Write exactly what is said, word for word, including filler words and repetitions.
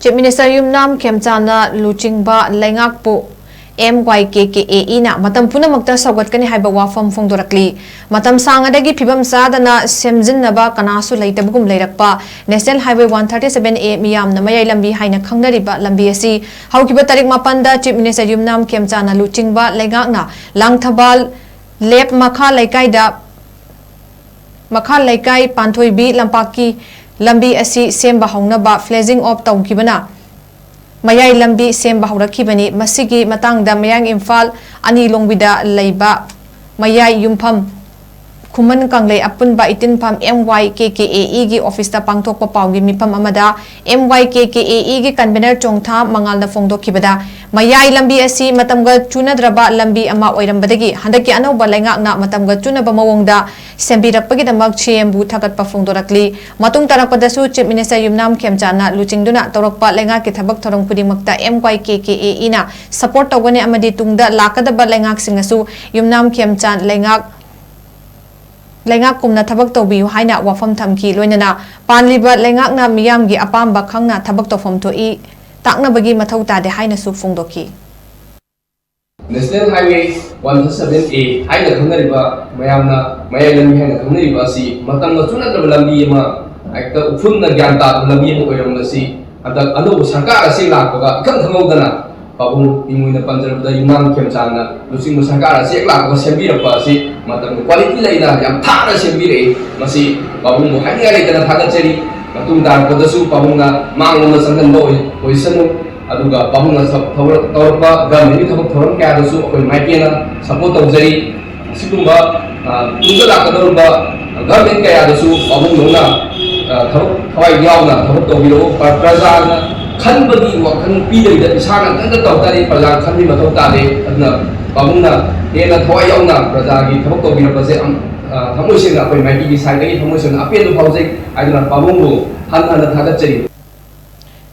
Chief Minister ꯌꯨꯝꯅꯥꯝ ꯈꯦꯝꯆꯥꯟꯅ ꯂꯨꯆꯤꯡꯕ ꯂꯩꯉꯥꯛꯄꯨ M Y K K A E ꯅ ꯃꯇꯝ ꯄꯨꯝꯅꯃꯛꯇ ꯁꯧꯒꯠꯀꯅꯤ ꯍꯥꯏꯕ ꯋꯥꯐꯝ ꯐꯣꯡꯗꯣꯔꯛꯂꯤ꯫ ꯃꯇꯝ ꯁꯥꯡꯉꯗꯒꯤ ꯐꯤꯕꯝ ꯆꯥꯗꯅ ꯁꯦꯝꯖꯤꯟꯅꯕ ꯀꯅꯥꯁꯨ ꯂꯩꯇꯕꯒꯨꯝ ꯂꯩꯔꯛꯄ National Highway one thirty seven A ꯃꯤꯌꯥꯝꯅ ꯃꯌꯥꯏ ꯂꯝꯕꯤ ꯍꯥꯏꯅ ꯈꯪꯅꯔꯤꯕ ꯂꯝꯕꯤ ꯑꯁꯤ ꯍꯧꯈꯤꯕ ꯇꯥꯔꯤꯛ ꯃꯥꯄꯟꯗ Chief Minister ꯌꯨꯝꯅꯥꯝ ꯈꯦꯝꯆꯥꯟꯅ ꯂꯨꯆꯤꯡꯕ ꯂꯩꯉꯥꯛꯅ ꯂꯥꯡꯊꯕꯥꯜ ꯂꯦꯞ ꯃꯈꯥ ꯂꯩꯀꯥꯏꯗ ꯃꯈꯥ ꯂꯩꯀꯥꯏ ꯄꯥꯟꯊꯣꯏꯕꯤ ꯂꯝꯄꯥꯛꯀꯤ ꯂꯝꯕꯤ ꯑꯁꯤ ꯁꯦꯝꯕ ꯍꯧꯅꯕ flaging off ꯇꯧꯈꯤꯕꯅ ꯃꯌꯥꯏ ꯂꯝꯕꯤ ꯁꯦꯝꯕ ꯍꯧꯔꯛꯈꯤꯕꯅꯤ꯫ ꯃꯁꯤꯒꯤ ꯃꯇꯥꯡꯗ ꯃꯌꯥꯡ ꯏꯝꯐꯥꯜ ꯑꯅꯤ ꯂꯣꯡꯕꯤꯗ ꯂꯩꯕ ꯃꯌꯥꯏ ꯌꯨꯝꯐꯝ ꯈꯨꯃꯟ ꯀꯪꯂꯩ ꯑꯄꯨꯟꯕ ꯏꯇꯤꯟꯐꯝ M Y K K A E ꯒꯤ office ꯇ ꯄꯥꯡꯊꯣꯛꯄ ꯄꯥꯎꯒꯤ ꯃꯤꯐꯝ ꯑꯃꯗ M Y K K A E ꯒꯤ convener ꯆꯣꯡꯊꯥ ꯃꯉꯥꯜꯅ ꯐꯣꯡꯗꯣꯛꯈꯤꯕꯗ, ꯃꯌꯥꯏ ꯂꯝꯕꯤ ꯑꯁꯤ ꯃꯇꯝꯒ ꯆꯨꯅꯗ꯭ꯔꯕ ꯂꯝꯕꯤ ꯑꯃ ꯑꯣꯏꯔꯝꯕꯗꯒꯤ ꯍꯟꯗꯛꯀꯤ ꯑꯅꯧꯕ ꯂꯩꯉꯥꯛꯅ ꯃꯇꯝꯒ ꯆꯨꯅꯕ ꯃꯑꯣꯡꯗ ꯁꯦꯝꯕꯤꯔꯛꯄꯒꯤꯗꯃꯛ C M ꯕꯨ ꯊꯥꯒꯠꯄ ꯐꯣꯡꯗꯣꯔꯛꯂꯤ꯫ ꯃꯇꯨꯡ ꯇꯥꯔꯛꯄꯗꯁꯨ Chief Minister ꯌꯨꯝꯅꯥꯝ ꯈꯦꯝꯆꯥꯟꯅ ꯂꯨꯆꯤꯡꯗꯨꯅ ꯇꯧꯔꯛꯄ ꯂꯩꯉꯥꯛꯀꯤ ꯊꯕꯛ ꯊꯧꯔꯝ ꯈꯨꯗꯤꯡꯃꯛꯇ M Y K K A E ꯅ support ꯇꯧꯒꯅꯤ ꯑꯃꯗꯤ ꯇꯨꯡꯗ ꯂꯥꯛꯀꯗꯕ ꯂꯩꯉꯥꯛꯁꯤꯡꯅꯁꯨ ꯌꯨꯝꯅꯥꯝ ꯈꯦꯝꯆꯥꯟ ꯂꯩꯉꯥꯛ ꯂꯩꯉꯥꯛꯀꯨꯝꯅ ꯊꯕꯛ ꯇꯧꯕꯤꯌꯨ ꯍꯥꯏꯅ ꯋꯥꯐꯝ ꯊꯝꯈꯤ꯫ ꯂꯣꯏꯅꯅ ꯄꯥꯟꯂꯤꯕ ꯂꯩꯉꯥꯛꯅ ꯃꯤꯌꯥꯝꯒꯤ ꯑꯄꯥꯝꯕ ꯈꯪꯅ ꯊꯕꯛ ꯇꯧꯐꯝ ꯊꯣꯛꯏ, ꯇꯥꯛꯅꯕꯒꯤ ꯃꯊꯧ ꯇꯥꯗꯦ ꯍꯥꯏꯅꯁꯨ ꯐꯣꯡꯗꯣꯛꯈꯤ꯫ National Highway one thirty seven A ꯍꯥꯏꯅ ꯈꯪꯅꯔꯤꯕ, ꯃꯌꯥꯝꯅ ꯃꯌꯥꯏ ꯂꯝꯕꯤ ꯍꯥꯏꯅ ꯈꯪꯅꯔꯤꯕ ꯑꯁꯤ ꯃꯇꯝꯒ ꯆꯨꯅꯗ꯭ꯔꯕ ꯂꯝꯕꯤ ꯑꯃ, ꯍꯦꯛꯇ ꯎꯐꯨꯟꯅ ꯒ꯭ꯌꯥꯟ ꯇꯥꯕ ꯂꯝꯕꯤ ꯑꯃ ꯑꯣꯏꯔꯝꯕꯁꯤ ꯍꯟꯗꯛ ꯑꯅꯧꯕ ꯁꯔꯀꯥꯔ ꯑꯁꯤ ꯂꯥꯛꯄꯒ ꯏꯈꯪ ꯈꯪꯍꯧꯗꯅ ꯄꯥꯕꯨꯡ ꯏꯃꯣꯏꯅ ꯄꯟꯖꯔꯕꯗ ꯌꯨꯝꯅꯥꯝ ꯈꯦꯝꯆꯥꯟꯅ ꯂꯨꯆꯤꯡꯕ ꯁꯔꯀꯥꯔ ꯑꯁꯤ ꯍꯦꯛ ꯂꯥꯛꯄꯒ ꯁꯦꯝꯕꯤꯔꯛꯄ ꯑꯁꯤ ꯃꯇꯝꯒꯤ quality ꯂꯩꯅ ꯌꯥꯝ ꯊꯥꯅ ꯁꯦꯝꯕꯤꯔꯛꯏ꯫ ꯃꯁꯤ ꯄꯥꯕꯨꯡꯕꯨ ꯍꯥꯏꯅꯤꯡꯉꯥꯏ ꯂꯩꯇꯅ ꯊꯥꯒꯠꯆꯔꯤ꯫ ꯃꯇꯨꯡ ꯇꯥꯔꯛꯄꯗꯁꯨ ꯄꯥꯕꯨꯡꯅ ꯃꯥꯡꯂꯣꯝꯗ ꯆꯪꯍꯟꯕ ꯑꯣꯏ-, ꯑꯣꯏꯁꯅꯨ꯫ ꯑꯗꯨꯒ ꯄꯥꯕꯨꯡꯅ ꯊ-, ꯊꯧꯔ-, ꯇꯧꯔꯛꯄ government ꯀꯤ ꯊꯕꯛ ꯊꯧꯔꯝ ꯀꯌꯥꯗꯁꯨ ꯑꯩꯈꯣꯏ ꯃꯥꯏꯀꯩꯅ support ꯇꯧꯖꯔꯤ꯫ ꯑꯁꯤꯒꯨꯝꯕ, ꯑ, ꯇꯨꯡꯗ ꯂꯥꯛꯀꯗꯧꯔꯤꯕ government ꯀꯌꯥꯗꯁꯨ ꯄꯥꯕꯨꯡꯗꯧꯅ, ꯑ, ꯊꯕꯛ ꯊꯋꯥꯏ ꯌꯥꯎꯅ ꯊꯕꯛ ꯇꯧꯕꯤꯔꯛꯎ꯫ ꯄ꯭ꯔ-, ꯄ꯭ꯔꯖꯥꯅ ꯈꯟꯕꯒꯤ ꯋꯥꯈꯜ ꯄꯤꯗꯕꯤꯗ ꯏꯁꯥꯅ ꯏꯊꯟꯇ ꯇꯧ ꯇꯥꯔꯗꯤ ꯄ꯭ꯔꯖꯥ ꯈꯟꯕꯒꯤ ꯃꯊꯧ ꯇꯥꯗꯦ꯫ ꯑꯗꯨꯅ ꯄꯥꯕꯨꯡꯅ ꯍꯦꯟꯅ ꯊꯋꯥꯏ ꯌꯥꯎꯅ ꯄ꯭ꯔꯖꯥꯒꯤ ꯊꯕꯛ ꯇꯧꯕꯤꯔꯛꯄꯁꯦ ꯑꯝ-, ꯑ, ꯊꯃꯣꯏ ꯁꯦꯡꯅ ꯑꯩꯈꯣꯏ ꯃꯥꯏꯀꯩꯒꯤ side ꯇꯒꯤ ꯊꯃꯣꯏ ꯁꯦꯡꯅ ꯑꯄꯦꯟꯕ ꯐꯥꯎꯖꯩ ꯍꯥꯏꯗꯨꯅ ꯄꯥꯕꯨꯡꯕꯨ ꯍꯟꯅ ꯍꯟꯅ ꯊꯥꯒꯠꯆꯔꯤ꯫